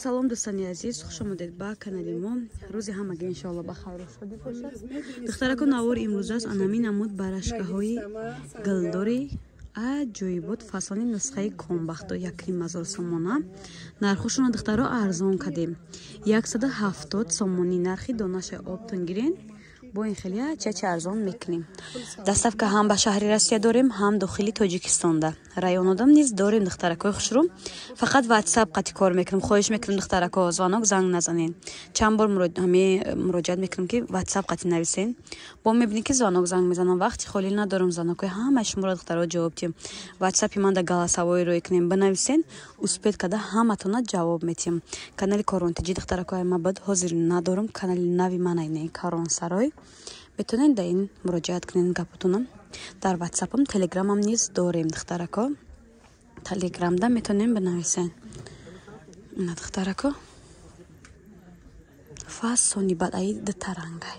Салом, дӯстони азиз, хуш омадед ба канали мо. Рӯзи ҳамагӣ иншоалло ба хайру шодӣ бошад. Духтарако, навор имрӯз аст анамин намуд барашкаҳои гулдори аҷоибот, фасони нусхаи комбахто, 1,5 ҳазор сомона. Нархошонро, духтаро, арзон кардем, 170 сомонӣ нархи донаша. Оптон гирен, бо ин хеле чачи арзон мекунем. Доставка ҳам ба шаҳри Россия дорем, ҳам дохили Тоҷикистонда, районодам низ дорем. Духтаракои хушрӯ, фақат Ватсап қати кор мекунем. Хоҳиш мекунем, духтарако, звонок, занг назанен. Чанд бор муроҷиат мекунем, ки Ватсап қати нависен. Бо мебинем, ки звонок, занг мезанам, вақти холӣ надорам звонокҳои ҳамаи шуморо, духтаро, ҷавоб диҳем. Ватсапи ман да голосовой рӯй кунем, бинависен, успеть када ҳаматона ҷавоб метиҳем. Канали Коронтиҷи, духтаракои ма бад ҳозир надорам. Канали нави ман айне Каронсарой, метавонед дар ин муроҷиат кунед гапотона. Дар Ватсапам, Телеграмам низ дорем, духтарако, Телеграмда метавонем бинависен. Ина, духтарако, фасони бад аи дутарангай.